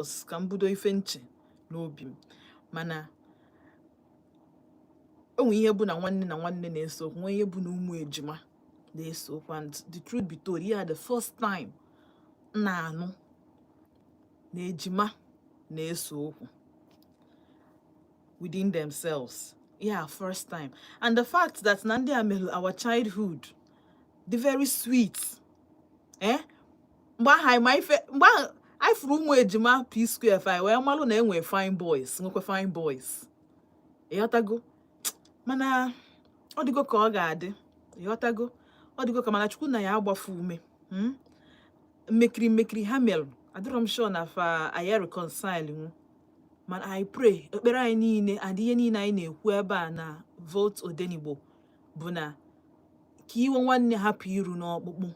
Ka m budo ife nche n'obi m, mana o nwere ihe bụ na nwanne na nwanne na-ese okwu, nwee ihe bụ na ụmụ ejima na-ese okwu. And the truth be told, yeah, the first time m na-anụ na ejima na-ese okwu within themselves, yeah, first time. And the fact that na ndị a mere our childhood dị very sweet, eh, mgbe ahụ anyị ma ife, mgbe ahụ anyị fụrụ ụmụ ejima P Square fa wee malụ na enwe fine boys, nwekwa fine boys, ịghọtago? Mana ọ dịgo ka ọ ga-adị, ịghọtago? Ọ dịgo ka, mana Chukwu na ya agbafu ume, Mmekiri mmekiri ha melụ, adịrọ m sure na fa anyị reconcile nwu, mana I pray, ekpere anyị niile and ihe niile anyị na-ekwu ebe a na Volt Odenigbo bụ na ka iwe nwanne hapụ iru n'ọkpụkpụ,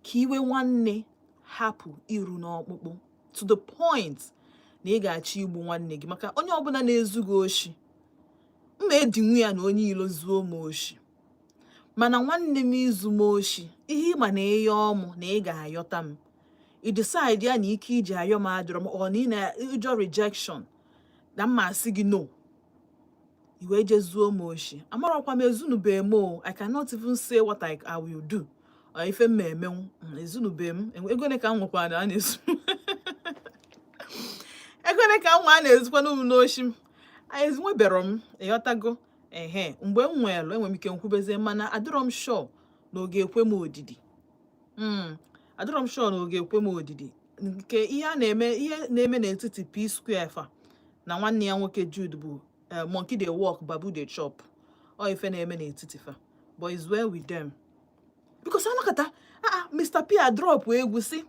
ka iwe nwanne hapụ iru n'ọkpụkpụ to the point na ị ga-achọ igbu nwanne gị. Maka onye ọbụla na-ezu gị oshi, mma edinwu ya na onye ilo zuo m oshi, mana nwanne m izu m oshi, ihe ịma na ịyọ mụ na ị ga-ayọta m, ị decide ya na ike iji ayọ m adịrọ m, ọ na ị na ụjọ rejection na mma asị gị no, i wee jee zuo m oshi, amarọkwa m, ezunube m o. I cannot even say what I will do or ife m ma emenwu. Ezunube m. Ego ole ka m nwekwara na a na-ezu? Ego ole ka m nwa a na-ezukwana m n'oshi m? Ezinwebero m, ịghọtago? Ehe, mgbe m nwere, enwere m ike nkwubezie, mana adịrọ m sure na ọ ga-ekwe m odidi. Adịrọ m sure na ọ ga-ekwe m odidi nke ihe a na-eme, ihe na-eme n'etiti P Square fa na nwanne ya nwoke Jude bụ monkey dey work, baboon dey chop. Ọ ife na-eme n'etiti fa, but it's well with them, because anọkọta, ah, Mr. P a drop egwu si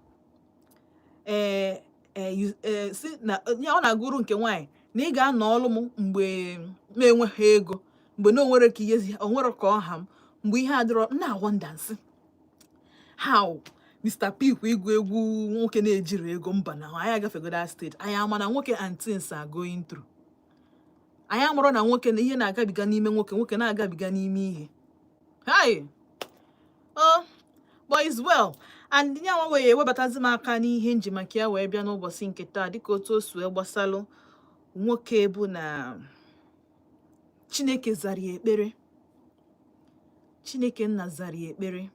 ee ee ee si na ya ọ na-agụrụ nke nwaanyị na ị ga-anọ ọlụ m mgbe m enweghị ego, mgbe na onwere ka ihe onwere ka ọha m, mgbe ihe adịrọ m na-awonder nsị how Mr. P kwa ịgụ egwu nwoke na-ejiri ego mba na anyị agafego that stage. Anyị ama na nwoke and things are going through. Anyị amụrụ na nwoke na ihe na-agabiga n'ime nwoke, nwoke na-agabiga n'ime ihe. Hi, oh, but it's well. And ya nwa wee ewebatazi m aka n'ihe nji maka ya wee bịa n'ụbọchị nke taa, dịka otu o si wee gbasalụ nwoke bụ na Chineke zara ya ekpere, Chineke nna zara ya ekpere,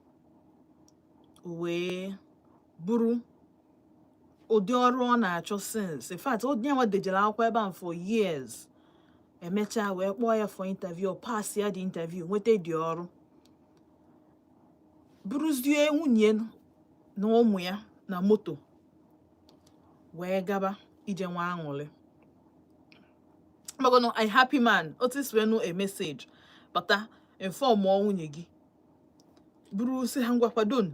o wee bụrụ ụdị ọrụ ọ na-achọ since. In fact, onye nwa dejere akwụkwọ ebe ahụ for years, emechaa wee kpọọ ya for interview, pass ya the interview, nweta dị ọrụ, bụrụzie nwunye na ụmụ ya na moto wee gaba ije nwa aṅụrị. Magono a happy man, otu isi wee nụ a message bata, inform mụọ nwunye gị, bụrụ si ha ngwa kwadon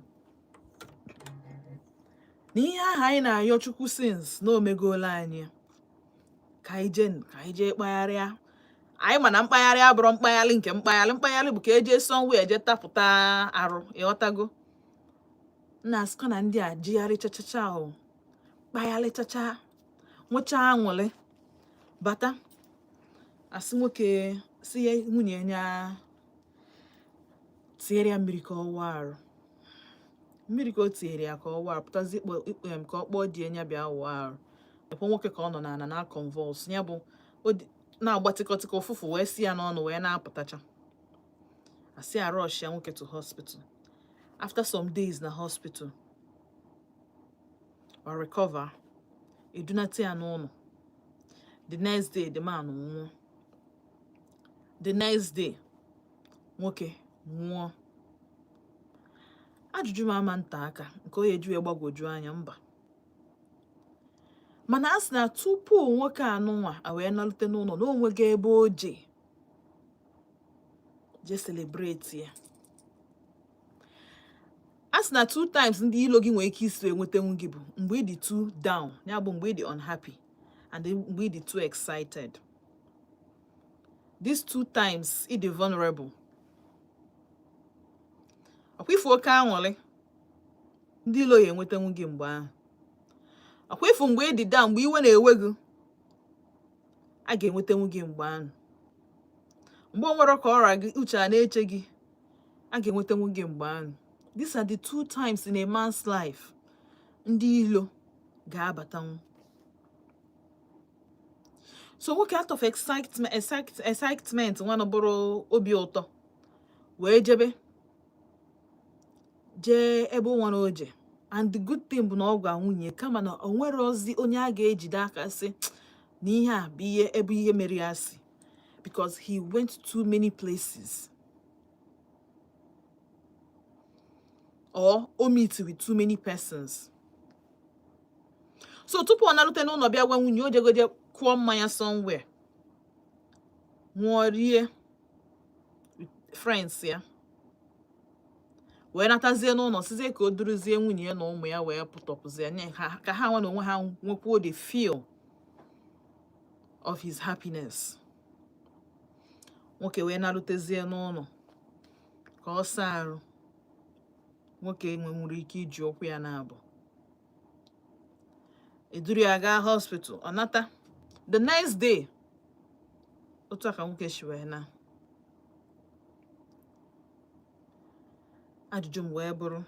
na ihe ahụ anyị na-ayọ Chukwu since na omegoola anyị ya. Ka anyị jee, ka anyị jee kpagharịa. Anyị ma na mkpagharị abụrụ mkpagharị nke mkpagharị mkpagharị bụ ka eje somewhere eje tapụta arụ, ịghọtago? Nna, asịkwa na ndị a jigharị chachacha o kpagharịchacha, nwechaa aṅụrị, bata, asị nwoke si ya nwunye ya tinyere ya mmiri ka ọ wụọ arụ, mmiri ka o tinyere ya ka ọ wụọ arụ, pụtazi ịkpọ ikpe m ka ọ kpọọ di ya bịa wụọ arụ. Ekwe nwoke ka ọ nọ n'ala na convulse ya, bụ o na-agba tịkọtịkọ, ụfụfụ wee si ya n'ọnụ wee na-apụtacha. Asị ya rush ya nwoke to hospital. After some days na hospital, ọ recover, edunata ya n'ụlọ. The next day, the man nwụọ. The next day, nwoke nwụọ. Ajụjụ m ama nta aka nke o eju ya gbagwoju anya mba, mana a sị na tupu nwoke anụnwa a wee nalute n'ụlọ, na o nwego ebe o je je celebrate ya. A sị na two times ndị ilo gị nwere ike isi enwetenwu gị bụ mgbe ị dị too down, ya bụ mgbe ị dị unhappy, and mgbe ị dị too excited. These two times ị dị vulnerable. Ọkwa ifu oke aṅụrị, ndị ilo ya enwetenwu gị mgbe ahụ. Ọkwa ifu mgbe ị dị down, mgbe iwe na-ewe gị, a ga-enwetenwu gị mgbe ahụ. Mgbe o nwere ka ọra gị, uche a na-eche gị, a ga-enwetenwu gị mgbe ahụ. These are the two times in a man's life ndị ilo Ga-abatanwu. So nwoke, out of excitement, nwa bụrụ obi ụtọ, wee jebe jee ebe o nwere oje. And the good thing bụ na ọ gwa nwunye, kama na o nwere ozi onye a ga-ejide aka sị na ihe a bụ ihe ebe ihe mere ya si, because he went too many places or o meet with too many persons. So tupu ọ narute n'ụlọ bịa gwa nwunye, o jegoje kụọ mmanya somewhere, ṅụọ, rie with friends ya, wee natazie n'ụlọ, sizie ka o duruzie nwunye ya na ụmụ ya wee pụtọpụzie nye ha, ka ha nwa na onwe ha nwekwuo the feel of his happiness. Nwoke wee narutezie n'ụlọ ka ọ saa arụ. Nwoke nwenwuru ike iji ụkwụ ya na-abụ eduru ya gaa hospital. Ọ nata the next day. Otu a ka nwoke si wee na. Ajụjụ m wee bụrụ,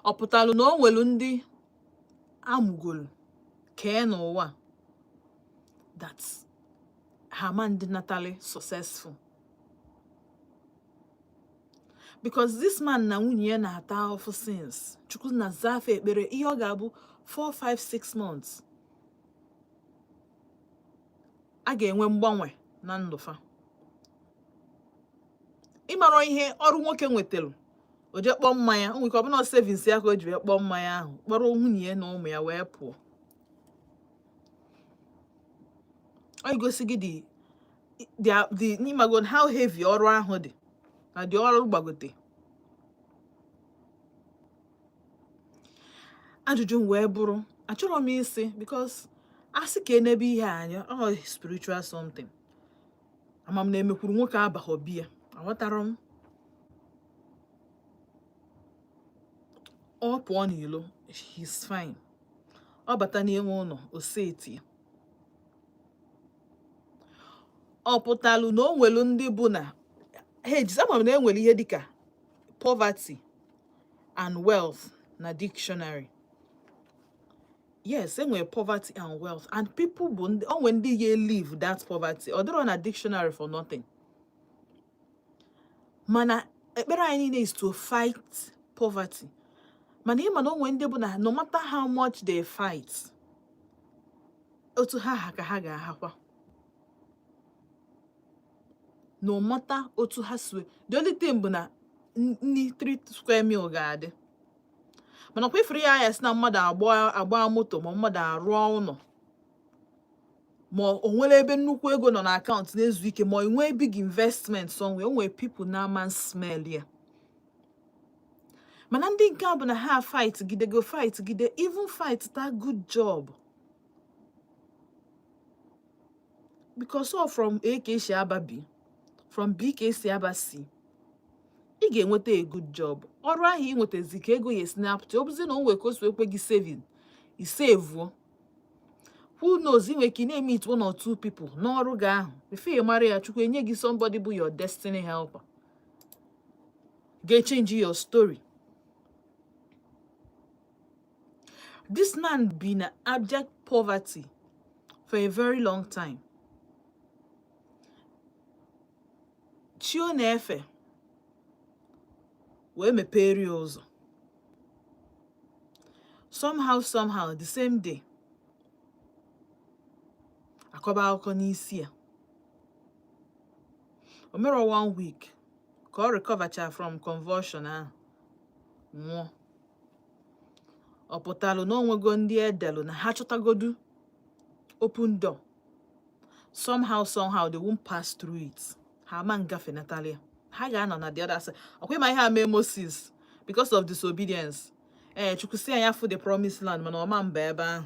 ọ pụtalụ na o nwelu ndị amụgolu kee n'ụwa that ha ma ndị natally successful? Because this man na nwunye ya na-ata ahụhụ since Chukwu na zafe ekpere. Ihe ọ ga-abụ 4, 5, 6 months, a ga-enwe mgbanwe na ndụ fa. Ịmara ihe ọrụ nwoke nwetara, o jee kpọọ mmanya. O nwere ike ọ bụna savings ya ka o ji wee kpọọ mmanya ahụ, kpọrọ nwunye ya na ụmụ ya wee pụọ. Ọ igosi gị the n'ịmago how heavy ọrụ ahụ dị na dị ọrụ gbagote. Ajụjụ m wee bụrụ, achọrọ m isi, because asị ka enebe ihe anya, ọ spiritual something. Ama m na emekwuru nwoke abaghọ bi ya. Aghọtara m, ọ pụọ n'ilo, he's fine. Ọ bata n'ime ụlọ, o seti. Ọ pụtalụ na o nwelu ndị bụ na ha ejizi. Ama m na enwere ihe dịka poverty and wealth na dictionary. Yes, enwere poverty and wealth, and people bụ ndị o nwere ndị ga live that poverty. Ọ dịrọ na dictionary for nothing. Mana ekpere anyị niile is to fight poverty. Mana ịma na o nwere ndị bụ na no matter how much they fight, otu ha ha ka ha ga-ahakwa, no matter otu ha si. The only thing bụ na nni 3 square meal ga-adị. Mana ọkwa ifuru ya, ya si na mmadụ agba moto, ma mmadụ arụọ ụlọ, ma o nwere ebe nnukwu ego nọ na akaụntụ na-ezu ike, ma o nwee big investment somewhere, o nwere people na-ama smell ya. Mana ndị nke a bụ na ha fight gide, go fight gide, even fight that good job, because all from A ka esi aba B, from B ka esi aba C. Ị ga-enweta a good job. Ọrụ ahụ ị nwetazi ka ego ya esi na-apụta. Ọ bụzi na o nwere ka o si ekwe gị saving, i sevuo. Who knows, ị nwere ike ị na-emeet one or two people n'ọrụ gị ahụ. Before ị mara ya, Chukwu enye gị somebody bụ your destiny helper ga-echange your story. This man been in abject poverty for a very long time. Chi ọ na-efe wee mepere ya ụzọ somehow, somehow. The same day, akọba akụkọ n'isi ya. O mere one week ka ọ recovercha from convulsion ahụ, nwụọ. Ọ pụtalụ na o nwego ndị edelụ na ha chọtagodu open door, somehow, somehow they won't pass through it. Ha ama ngafe natalia, ha ga-anọ na the other side. Ọkwa ịma ihe a mee Moses because of disobedience. Ee, Chukwu si anya fụ the promised land, mana ọma mba ebe ahụ.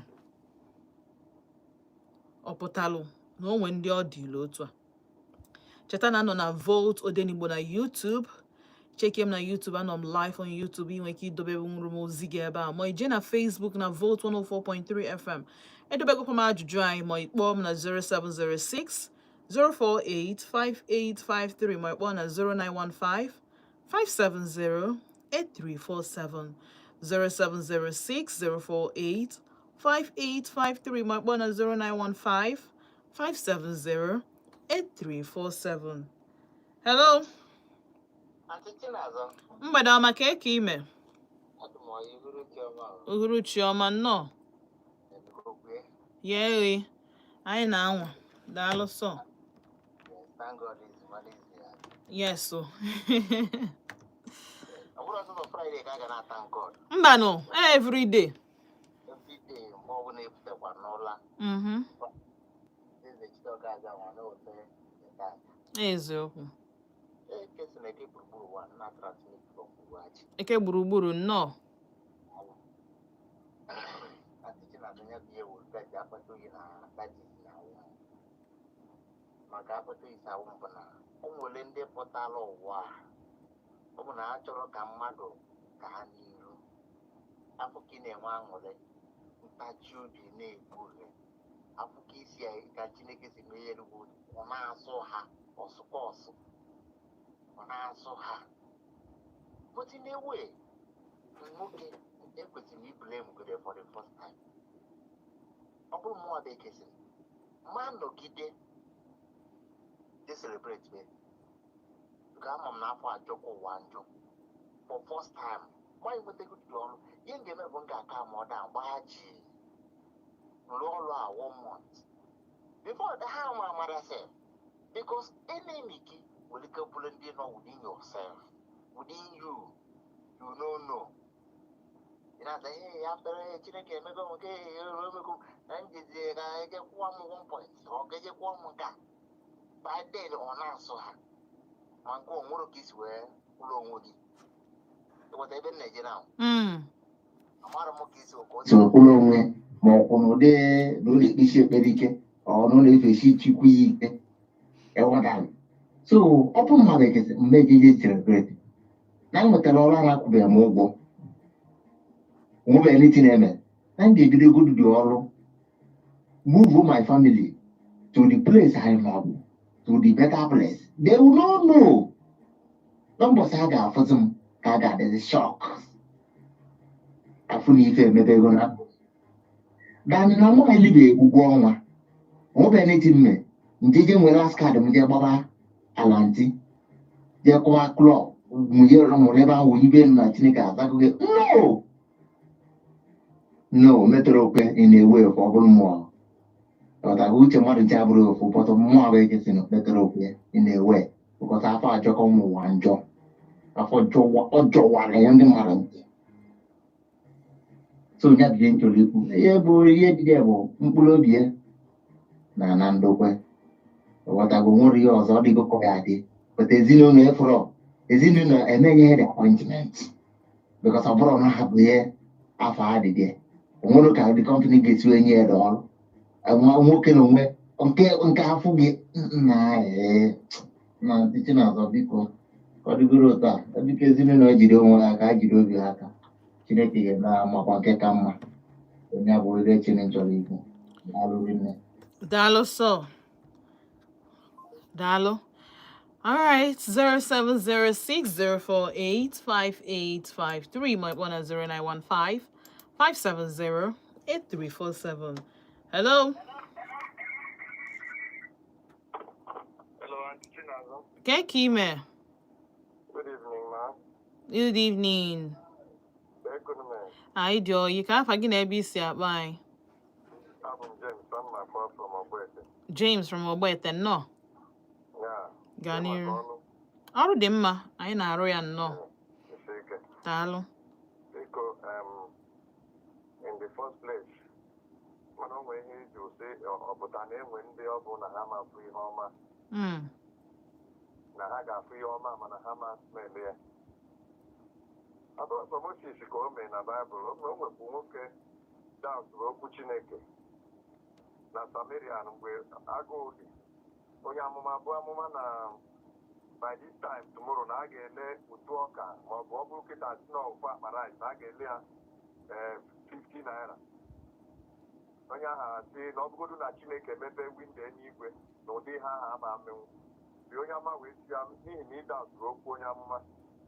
Ọ pụtalụ na o nwe ndị ọ dịla otu a. Cheta na anọ na Volt Odenigbo na YouTube. Check m na YouTube, anọ m live on YouTube. Ị nwere ike idobe nwuru m ozi gị ebe a, ma ije na Facebook na Volt 104.3 FM. Edobegokwa m ajụjụ anyị, ma ị kpọọ m na 0706 048 5853, ma ị kpọọ na 0915 570 8347, 0706 048 5853, ma kpọọ na 0915 570 8347. Hello. Aunty Chinazọ. Mgbede ọma. Ka eke ime? Adị m ọyị, uhuruchi ọma o. Uhuruchi ọma, nnọọ. Ebikokwe. Ya eghe anyị na-anwa, daalụ sọ. Yes, thank God it's Wednesday. Yes o. Ọ bụrụ ọsọsọ Friday ka a ga na thank God. Mbanụ, every day. Every day, mgbe ọ bụla ebutekwa n'ụla. Eze Chidioka aja nwa na ote nke Eziokwu. Eke si na eke gburugburu ụwa na transmit from Ugwuaji. Eke gburugburu, nnọọ. Aunty Chinazọ, ya bụ ihe wuru gaji akpata oyi na gaji na awụ m. Maka akpata oyi si awụ m bụ na o nwere ndị pụtara ụwa a, ọ bụ na ha chọrọ ka mmadụ gaa n'iru, afọ ka ị na-enwe aṅụrị, ntachi obi na-egbu gị, afọ ka isi ka Chineke si mee elu, ọ na-asụ ha ọsụkọ ọsụ, ọ na-asụ ha. But in a way, nwoke ekwesịrị iblame gode for the first time. Ọ bụrụ mụnwa bụ ekesịrị ma nọgide dị celebrate me, because ama m na afọ ajọkwa ụwa njọ. For first time nwaanyị nwetago dị ọrụ, ihe m ga-eme bụ m ga-aka ma ọ da gbaa ji rụọ ọrụ a one month before ha nwa amara sef, because enemy gị nwere ike bụrụ ndị nọ within yourself, within you, you no know. Ị na-asa hey, after hey, Chineke emego m nke emego m na njezie ka eje kwụọ m one point, ọ ga-eje kwụọ m nke a. By then ọ na-asụ ha ma nke o nwere ka isi wee kwụrụ onwe gị. Ịghọta ebe m na-eje na amara m ka isi ka o si kwụrụ onwe, ma ọ kwụ n'ụdị na ọ na-ekpesi ekpere ike, ọ na ọ na-efesi Chukwu ya ike, ịghọtara? So ọ bụ mmadụ ekesi mgbe ejeje celebrate na m nwetara ọrụ ahụ, akwụbeghị m ụgwọ, nwebe anything eme na m ga-ebido godu dị ọrụ, move my family to the place I know, to the better place. They will not know. N'ụbọchị a ga-afụzi m ka a ga-adịzi shock, afụ na ife emebego na ndụ dan na mụ elibe ụgwọ ọnwa, nwebe anything mme njeje nwere last card m jee gbaba ala ntị, jee kụwa club, mụnye mụrụ ebe ahụ ibe m na Chineke azago gị. No, no, metụrụ okwe ị na-ewe ofu. Ọ bụrụ mmụọ ọtago uche mmadụ nche abụrụ ofu pọtụ mmụọ bụ eke si na metụrụ okwe ị na-ewe bụkọta afọ ajọkọ ụmụ ụwa njọ, afọ ọ jọwara ya ndị mmadụ ntị. So ya bụ ihe m chọrọ ikwu. Ihe bụ ihe dịde bụ mkpụrụ obi ya na na ndokwe, ghọtago? Nwere ihe ọzọ ọ dịgo ka ọ ya adị but ezinụlọ efụrọ, ezinụlọ emenye the appointment because ọ bụrụ na hapụ ihe afọ adịdị, onwere ka the company ga-esi wee nye ya the ọrụ. Nwoke na onwe nke nke afọ gị na ee na ntị Chinazọ, biko, ka ọ dịgoro otu a. Biko, ezinụlọ jide onwe ha ka ha jide obi ha aka. Chineke ga-eme ha makwa nke ka mma. Onye bụ ebe Chineke chọrọ ikwu. Daalụ rinne. Daalụ sọ. Daalụ. All right, 07060485853, my one at 0915 570 8347. Hello. Hello, Auntie Chinazo. Kekime. Good evening, ma. Good evening. Good evening. Anyị dị oyi ka afa gị na ebe isi akpọ anyị. Abụ m James, I'm na-akpọ from Ogbete. James from Ogbete, nnọọ. Yeah. Gaa Maka n'iru. ọnụ, Ọrụ dị mma, anyị na-arụ ya, nnọọ. Isi ike. Daalụ. Biko, in the first place, mana o nwere ihe iji sị ọ pụta na enwe ndị ọ bụ na ha ma afụ ihe ọma, na ha ga-afụ ihe ọma mana ha ma smell ya. Ọ bụrụ sọ Moses ka o mee na Baịbụl, o nwekwu nwoke daụtụrụ okwu Chineke na Samaria mgbe agụụ dị. Onye amụma bụ amụma na by this time tomorrow na a ga-ele ụtụ ọka, ma ọ bụ ọ bụrụ kịta si na ofu akpa rice na a ga-ele ya 50 naira. Onye ahụ asị na ọ bụgodu na Chineke mepee window eluigwe na ụdị ihe ahụ ama amenwu bi. Onye ama wee si ya, n'ihi na ịda ụtụrụ okwu onye amụma,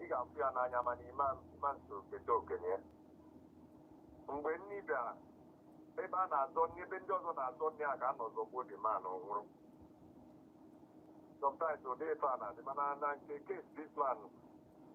ị ga-afụ ya n'anya mana ịma nso keta okenye ya. Mgbe nni bịara ebe a na-azọ nri, ebe ndị ọzọ na-azọ nri, a ga-anọ zọgbuo the man, ọ nwụrụ. Sometimes ụdị ife a na-adị, mana na nke case this man.